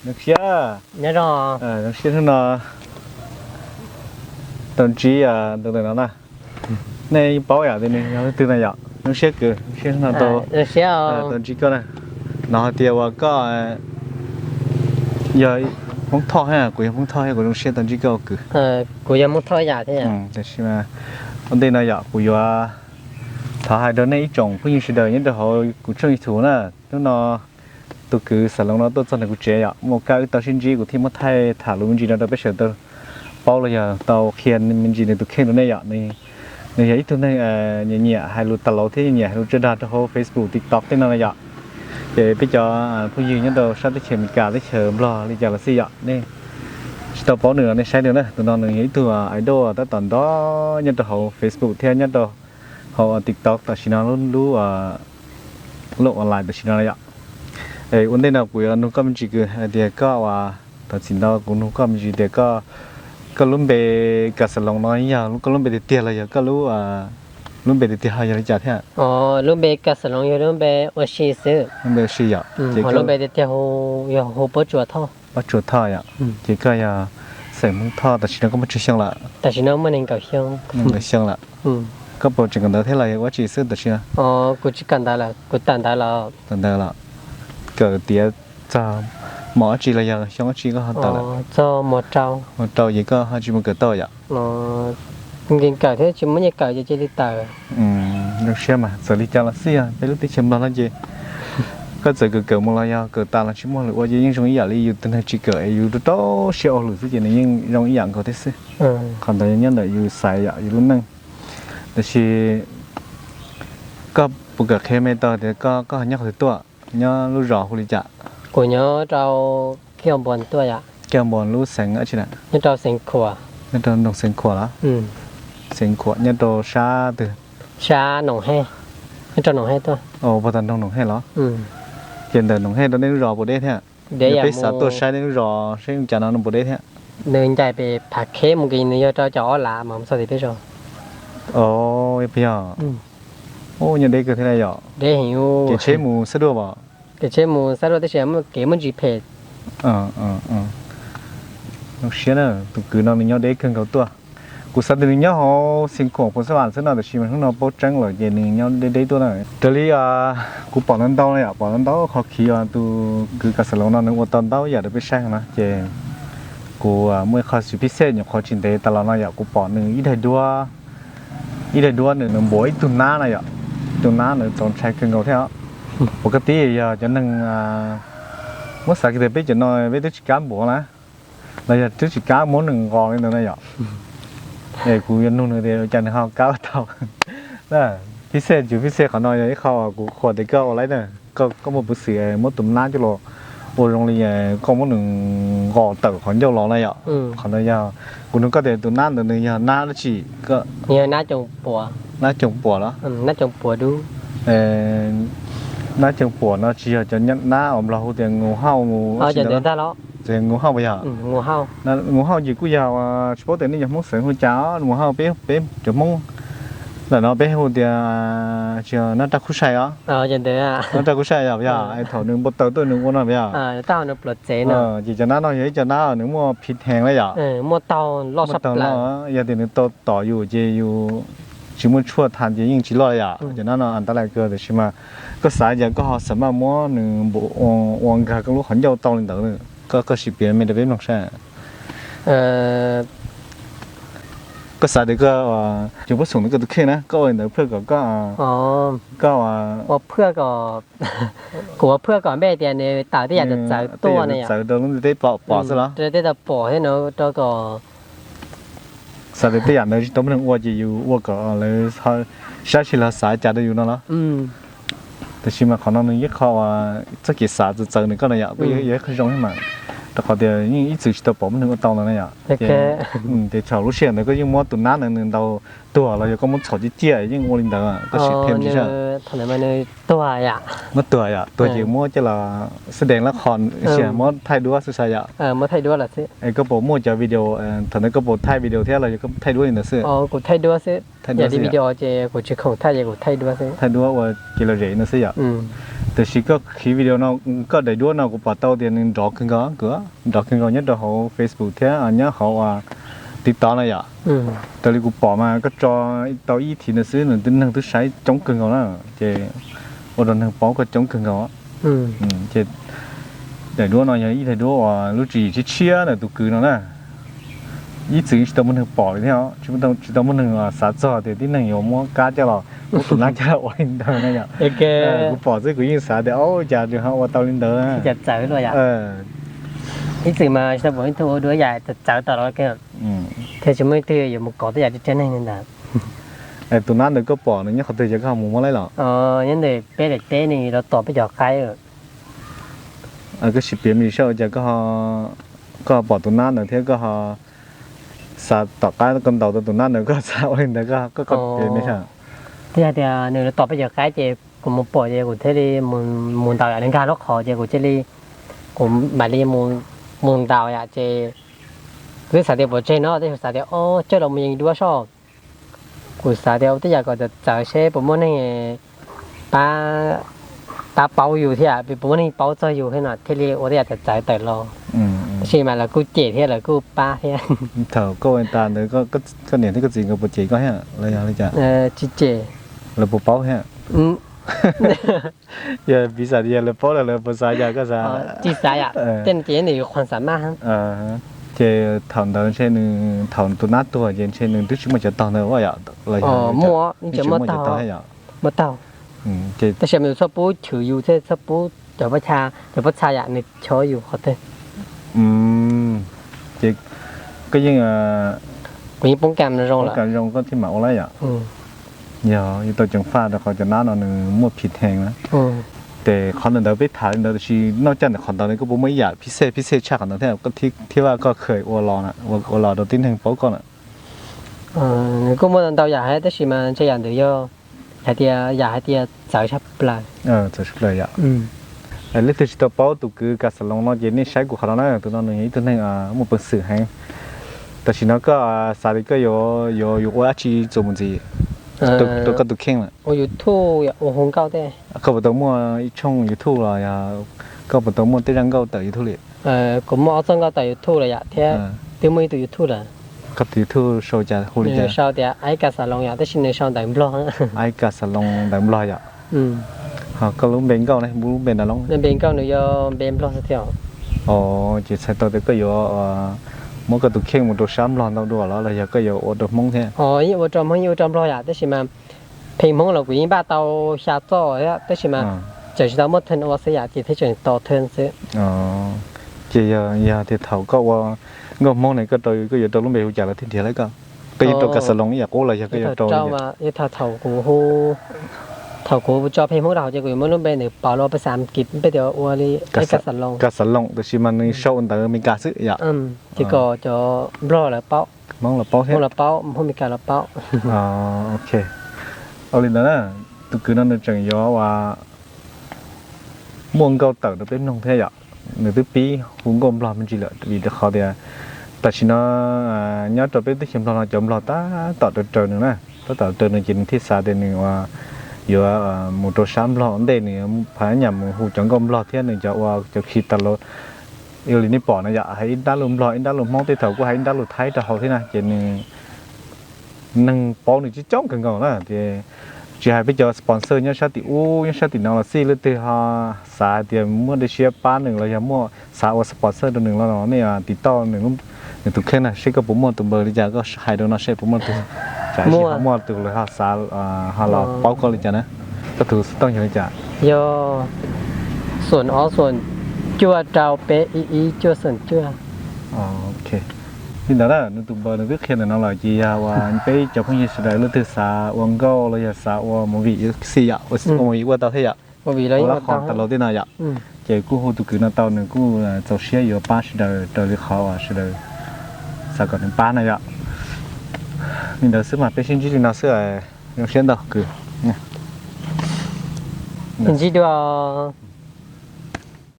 Zoo siab, zoo siab hnub no tau ntsib tus ntawm no na. Nej yeej paub yom, tus nws yog leej twg na yom. Zoo siab kawg, zoo siab hnub no tau ntsib koj na. Hnov hais tias uas koj yog Hmoob Thoj thiab, kuv yog Hmoob Thoj thiab, kuv zoo siab tau ntsib koj kwv. Kuv yog Hmoob Thoj yam thiab. Tab sis mas ua ntej no yom, kuv yuav thov hais rau nej ib tsoom phooj ywg sawv daws nyob rau hauv kuv tshooj YouTube na. Hnub no tus kwv Xav Loos no tuaj txog ntawm kuv tsev yom, muaj kab wb tau sib ntsib kuv thiaj muab thaij tham lus me ntsis no rau peb sawv daws tau paub los yog tau qhia me ntsis nws tus kheej rau nej yom. Nws yog ib tug neeg nyiam nyiam hais lus tas laus thiab nyiam nyiam hais lus tsawg dag rau hauv Facebook, TikTok tej no na yom. Ces peb cov phooj ywg nyob rau sab teb chaws Amelikas, teb chaws Nplog li cas los xij yom, nej tsis tau paub nws los nej saib nws na. Tus no nws yog ib tug idol tab tom nrov nyob rau hauv Facebook thiab nyob rau hauv TikTok tam sim no, lub lub online tam sim no na yom. Ua ntej no kuv yuav nug koj me ntsis kwv hais tias koj uas, thov txim ntau kuv nug koj me ntsis tias koj, koj lub npe Kas Xas Loos no yog koj lub npe tiag tiag los yog koj lub, lub npe tiag tiag ho yog li cas thiab? Lub npe Kas Xas Loos yog lub npe ua si xwb. Lub npe ua si yom. Ces lub npe tiag tiag yog hu Pob Tsuas Thoj. Pob Tsuas Thoj yom. Ces koj yog xeem Hmoob Thoj tam sim no koj muaj tsawg xyoo lawm? Tam sim no muaj nees nkaum xyoo. Nees nkaum xyoo lawm. Koj puas tseem kawm ntawv thiab los yog ua dab tsi xwb tam sim no? Kuv tsis kawm ntawv lawm, kuv tawm ntawv lawm. Tawm ntawv lawm. Kawm tiav txog hmo dab tsi los yog xyoo dab tsi koj ho tawm lawm? Txog hmo rau. Hmo rau ces koj ho tsis mus kawm tau yom? Nkees kawm thiab tsis muaj nyiaj kawm ces cia li tawm. Zoo siab mas txawm li cas los xij yog peb lub teb chaws Nplog no ces koj txawm kawm kawm mus los yog kawm tas los tsis muaj lwm ua ces yeej zoo ib yam li yus tus neeg tsis kawm es yus rau rau siab ua hauj lwm xwb ces nws yeej zoo ib yam nkaus thiab xwb. Qhov ntawd nyob ntawm yus xaiv yom, yus lub neej. Tab sis koj puas kam qhia me tau tias koj, koj nyob qhov twg tuaj, nyob lub zos hu li cas? Kuv nyob rau Kiav Npuas tuaj yom. Kiav Npuas lub xeev dab tsi na? Nyob rau Xeev Khuam. Nyob rau nroog Xeev Khuam los? Xeev Khuam nyob rau sab twg? Sab Noom Hej. Nyob rau Noom Hej tuaj. Puag ta nroog Noom Hej los? Ces ntawm Noom Hej rau nej lub zos puas deb thiab? Yog peb xav tuaj saib nej lub zos saib li cas no puas deb thiab? Nws ncaim pem Phav Kheb mus kiag nws yog rau cov ob lav mas mus txog tim peb zos. Puas yog? Nyob deb kawg thiab yom. Deb heev. Ces tsheb mus xab duaj pom? Ces tsheb mus xab duaj tab sis kev muaj ntsis phem. Zoo siab na, tus kwv no nws nyob deb kawg nkaus tuaj. Kuv xav tias nws nyob hauv Xeev Khuam Phuv Xab Vam xwb no tab sis mas hnub no paub tseeb lawm ces nws nyob deb deb tuaj na. Raws li kuv pom ntau ntau no yom, pom ntau ntau qhov khiv uas tus kwv Kas Xas Loos no nws ua tau ntau yam rau peb saib no ces kuv muaj ib qho xwm phij xej nyuam qhuav tsis ntev tas los no yom, kuv pom nws ib daim duab, ib daim duab nws nws npuav ib tug nab no yom, ib tug nab nws txaus ntshai kawg nkaus thiab os. Pom koj tib yog cov neeg muab xav kiag tias peb cov no peb twb tsis kam npuav na, los yog twb tsis kam muab nws nqos li ntawd na yom. Es kuv yuav nug nws tias ua cas nws ho kam ua tau. Phij xej, cov phij xej qhov no yog ib qho kuv qhuas tias koj ua laib na, koj muaj peev xwm muab tus nab coj los ua zoo li koj muab nws nqos tawm qhov ncauj los na yom. Qhov no yog kuv nug koj tias tus nab ntawd nws yog nab dab tsi? Nab coos puam los? Nab coos puam no tsis yog cov nab uas Nplog hu tias ngu hauj, tsis yog ngu hauj puas yog? Ngu hauj ces kuj yog, tsis paub tias nej cov Hmoob xeem hu cas, ngu hauj peb, peb cov Hmoob ntawm no peb hu tias tsis yog nab raj khub sai os. Nab raj khub sai yog, yog thaum nws npau taws tuaj nws ua no yog. Ces cov nab no yog ib cov nab nws muaj phiv heev na yom. Yog tias nws tau tom yus ces yus tsis muaj tshuaj tham ces yeej tsis loj yom. Cov nab no antab lais kawg, tab sis mas koj xav cas koj ho xav maj muab nws npuav ua nkag koj lub qhov ncauj tau li ntawd? Koj, koj sim piav me rau peb mloog saib. Koj xav tias koj, cov pab xoom ntawd koj tus kheej na, koj ua li ntawd phaj kom koj, koj ua phaj kom, kuv ua phaj kom npe tias nws tawm tej yam txawv tuaj, txawv rau lub ntiaj teb pom xwb los? Tej tau pom thiab no rau kom xav tias tej yam ntawd tsis tau muaj neeg ua ces yus ua kom lawv saib seb lawv xav cas rau yus no los? Tab sis mas qhov no nws yog qhov uas txoj kev xav txawv txawv nws koj no yom, kuj yog ib qho zoo thiab mas, rau qhov tias yeej ib txwm tsis tau pom muaj neeg ua tau ntawd na yom. Ces thaum lub sij hawm ntawd koj yeej muab tus nab ntawd nws ntaus tuag los yog koj muab txhom ciaj ciaj yeej ua li ntawd, koj sim qhia me ntsis saib. Muab tuag yom, tuag ces muab coj los xab dees lab qho, muab thaij duab xwb xav yom. Es koj puas muaj cov video, thaum ntawd koj puas thaij video thiab los yog koj thaij duab li ntawd xwb? Kuv thaij duab xwb. Yog li video ces kuv tsis khoom thaij ces kuv thaij duab xwb, thaij duab ua kev lom zem no xwb yom. Tiam sis koj khiv video no, koj daim duab no kuv pom tau tias nws nrov kawg nkaus, nrov kawg nkaus nyob rau hauv Facebook thiab nyob hauv TikTok no yom. Raws li kuv pom mas koj tso tau ib thiv ntawd xwb nws twb neeg twb saib coob kawg nkaus na, ces ua rau neeg paub koj coob kawg nkaus. Ces daim duab no yog ib daim duab uas lub tswv yim tshiab tshiab ntawm tus kwv no na. Ib txwm tsis tau muaj neeg pom li thiab, tsis tau muaj neeg xav txog tias tib neeg yuav muab kab coj los, muab tus nab coj los ua li ntawd na yom. Kuv pom xwb kuv yeej xav tias, o, cas nws ho ua tau li ntawd. Ib txwm mas tsis tau pom ib tug ua dua yam txawv txawv tom los thiab tsis muaj ib tug yuav mus kov tej yam rau neeg li ntawd. Tus nab ntawd koj pom nws nyob qhov twg, yog koj ho mus muab laib los? Nyob ntawm peb daim teb, nws los tom peb cov qaib. Koj sim piav me ntsis saib ua cas koj ho pom tus nab ntawd thiab koj ho xav tom qab koj ntaus tau tus nab ntawd, koj xav ua li ntawd, koj piav me ntsis. Twb yog tias nws los tom peb cov qaib ces kuv mus pom ces kuv thiaj li mus ntaus yom, nws nkag lub qhov ces kuv thiaj li, kuv mam li mus ntaus yom ces kuv twb xav tias puas tseg no, tab sis xav tias o, coj los mus yees duab soj. Kuv xav tias ua tej yam kom txawv txawv seb puas muaj neeg pab, pab paub yus thiab, puas muaj neeg paub txog yus thiab no thiaj li ua tej yam txawv txawv tawm los. Tab sis mas lawv kuj cem thiab lawv kuj pab thiab. Thaum koj ua tas ntawd koj niam thiab koj txiv nkawd puas cem koj thiab los yog li cas? Tsis cem. Lawv puas paub thiab? Yog piv xam tias yog lawv paub los lawv puas xav yam koj xav? Tsis xav yom, tej no ces nws yuav qhuas xav maj. Ces thaum ntawd ntshe nws, thaum tus nab tuag ces ntshe nws twb tsis muaj cov taug ntawd yom, los yog muaj, tsis muaj cov taug thiab yom? Muaj taug. Tab sis mas yus txhob pub chwv yus thiab txhob pub cov pob txha, cov pob txha yom, nws chob yus qhov twg. Ces koj yeej, kuv yeej poob kam zoo, poob kam zoo koj thiaj mam ua lawm yom. Yog yuav tau ceev faj rau qhov cov nab no nws muaj phim theev na. Ces qhov ntawd ntawd peb tham li ntawd, tab sis noj caj ntawm qhov ntawd koj puas muaj ib yam phib xej, phib xej tshaj qhov ntawd thiab koj thiaj vaj koj kheem ua los, ua los rau tib neeg paub koj na? Nws kuj muaj ntau yam thiab tab sis mas ntshe yam ntawd yog hais tias, yam hais tias txawv tshaj plaws. Txawv tshaj plaws yom. Leej twg tsis tau paub tus kwv Kas Xas Loos no ces nej saib kuv qhov no na, tus no nws yog ib tug neeg muaj peev xwm heev. Tam sim no koj xav tias koj yuav, yuav ua dab tsi txuas mus ntxiv rau koj tus kheej lawm? Ua YouTube, ua hu nkauj tej. Koj puas tau muaj ib tshooj YouTube los yog koj puas tau muaj tej zaj nkauj tawm YouTube li? Kuv muaj ob txoj nkauj tawm YouTube lawm yom, thiab twb muaj ib tug YouTube lawm. Koj tus YouTube sau cas, hu li cas? Sau tias Aib Kas Xas Loos yom, tab sis nws sau ntawv Nplog. Aib Kas Xas Loos ntawv Nplog yom. Ho koj lub npe nkauj ne, lub npe Nplog, npe nkauj nws yog npe Nplog xwb thiab. Ces txhais tau tias koj yuav muab koj tus kheej mus rau sab Nplog ntau dua los los yog koj yuav ua rau Hmoob thiab? Yeej ua rau Hmoob, yeej ua rau Nplog yom, tab sis mas pheej Hmoob los kuv yeej npaj tau xya txoj thiab, tab sis mas tseem tsis tau muaj thee ua xwb yom, ces thiaj tseem tos thee xwb. Ces yog, yog tias thaum koj ua nkauj Hmoob ne, koj rau, koj yuav rau lub npe hu cas lawv thiaj nrhiav tau koj? Koj yeej rau Kas Xas Loos ib yam qub los yog koj yuav rau li cas? Thaum kuv, thaum kuv tso pheej Hmoob rau hauv ces kuv yuav muab lub npe nws pauv los pas xas Askiv, peb tias ua li Kas Xas Loos, Kas Xas Loos, tab sis mas nws sau ntawv Amelikas xwb yom. Ces kom cov Nplog lawv paub, Hmoob lawv paub thiab, Hmoob Amelikas lawv paub. Ok, ua li ntawd na, tus kwv no nws tseem yuav ua muaj nkauj tawm rau peb mloog thiab yom. Nws twb pib hu nkauj Nplog me ntsis lawm vim rau qhov tias tam sim no nyob rau peb teb chaws Nplog no cov Nplog tab tom raws raws nws na, tab tom raws nws ces nws thiaj xav tias nws yuav mus rau sab Nplog ua ntej, nws phaj nyam mus hu cov nkauj Nplog thiab nws cov ua cov khi tas los. Ua li nej pom no yom, hais ib nrab lus Nplog, ib nrab lus Hmoob, tej thaum kuj hais ib nrab lus Thaib rau hauv thiab na, ces nws neeg paub nws coob coob kawg nkaus na. Ces tsis hais peb cov sponsor nyob sab tim ub nyob sab tim no los xij, leej twg ho xav hais tias muaj dej siab pab nws los yog muaj xav ua sponsor rau nws los nej tiv toj nws tus kheej na, seb koj puas muaj tus npawb li cas, koj hais rau no seb puas muaj tus, tsam sis ho muaj tus lawv ho xav ho los paub koj li cas na. Koj tus xov tooj yog li cas? Yog xoom ob xoom cuaj rau peb ib ib cuaj xoom cuaj. Ok, li ntawd na, nws tus npawb nws twb qhia ntawm no lawm, ces yog uas peb cov phooj ywg sawv daws leej twg xav ua nkauj los yog xav ua movie xij yom, ua movie ua tau thiab yom, ua lab qhos tas los tej no yom, ces kuj hu tus kwv no tau, nws kuj txaus siab yuav pab sawv daws raws li qhov uas sawv daws xav kom nws pab na yom. Li ntawd xwb mas peb sib ntsib li no xwb, zoo siab ntau kwv. Ntsib dua.